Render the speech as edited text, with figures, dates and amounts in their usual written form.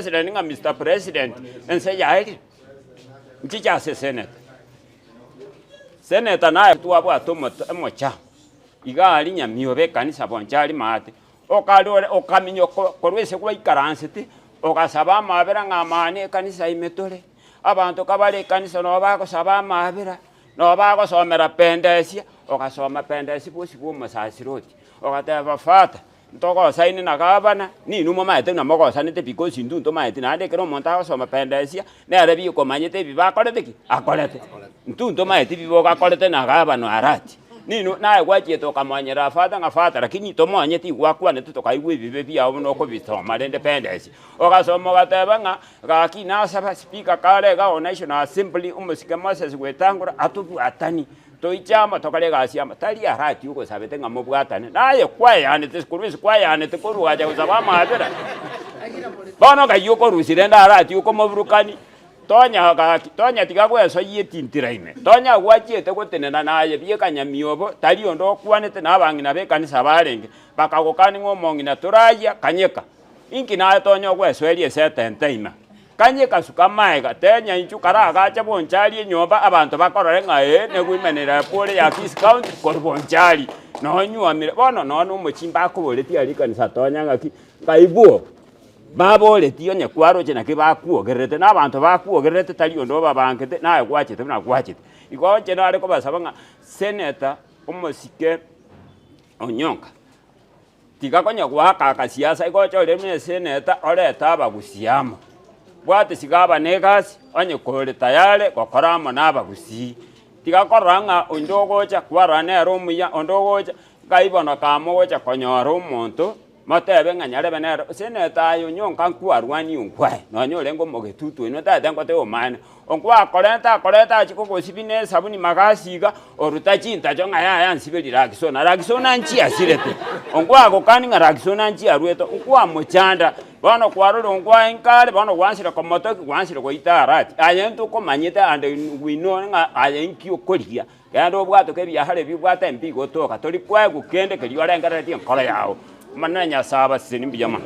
president ng'a Mister President, ense yaerire. Nchiche ase seneta. Seneta naye twabwate omoto omochanga, iga aria nyamiobe ekanisa boncha aria maate, okarore okaminyoka korwa ase gwaikaransete, ogasaba amabera ng'a amani ekanisa ime tore, abanto kabare ekanisa nabo bagosaba amabera, nabo bagosomera pendesia, ogasoma pendesia bosio bwa omosasiroti, ogateba father, Ntogosaine na gavana, ninwe momaete buna mogosanete because intwe ntomaeti naende ekero omonto agosoma pendesia, nere bikomanyete ebi bakorete ki? Akorete. Intwe ntomaeti ebi bogakorete na gavana Arati. Ninwe naye gwachiete okamonyerera father ng'a father lakini tomonyeti igwakwanete tokaigwa ebibe biago buna okobisoma rende pendesia. Ogasoma ogateba ng'a gaki nasaba speaker kare iga o national assembly omosike Moses Wetangula atobwatani. Toiche amo tokore egasi amo, tari arati ogosabete ng'a mobwatane, naye kwaeanete korwa ase kwaeanete korwa ogacha gosaba amaabera. Bono ng'ai okorusia rende arati okomoburukani, tonya gaki tonya tiga gwesoyia etintira ime, tonya gwachiete gotenena naye bieka nyamiobo, tari onde okwanete na abang'ina b'ekanisa barenge, bakagokania ng'a omong'ina torayia, kanyeka. Inki naye tonya ogwesoeria ase etente ime? Kanyeka kasuka amaega, tenya inchuo karagache bonchari enyomba abanto bakorore ng'a ee negoimenera epore ya Kisii County korwa bonchari nonyuomire. Bono nonya na omochimba akoboretie aria ekanisa tonya ng'aki, nkaigwa baboretie onye kwaroche naki bakwogererete na abanto bakwogererete tari onde obabangete naye gwachete buna gwachete. Igo inche nare kobasaba ng'a senator omosike Onyonka. Tiga konya goaka akasiasa igo ochore buna eseneta orete abagusii amo. Bwate siga aba na egasi onye kore tayari gokora amo na abagusii. Tiga korora ng'a onde ogocha kwarora nere omuya onde ogocha nkai bono kamogocha konyora omonto motebe ng'a nyarebe nere seneta aye onyonka nkwarwania onkwae nonye orenge omogetutu oino otagete ngotebe omaene. Onkwakorenta akoreta achie kogosibia na esabuni magasi iga, oruta chintacho ng'a yaya nsiberie Ragisona, Ragisona nchiasirete, onkwagokani ng'a Ragisona nchiaruete, nkwamochanda, bono kwarorire onkwae nkare, bono gwansire komotokia, gwansire goita arati. Aye ntokomanyete and we know ng'a aye nki okorigia, genda obwatoke ebiasara ebi obwate mbigotoka, tori koegwa kende keria orengereretie enkoro yago. Omonene Nyasae abasesenie mbuya mono.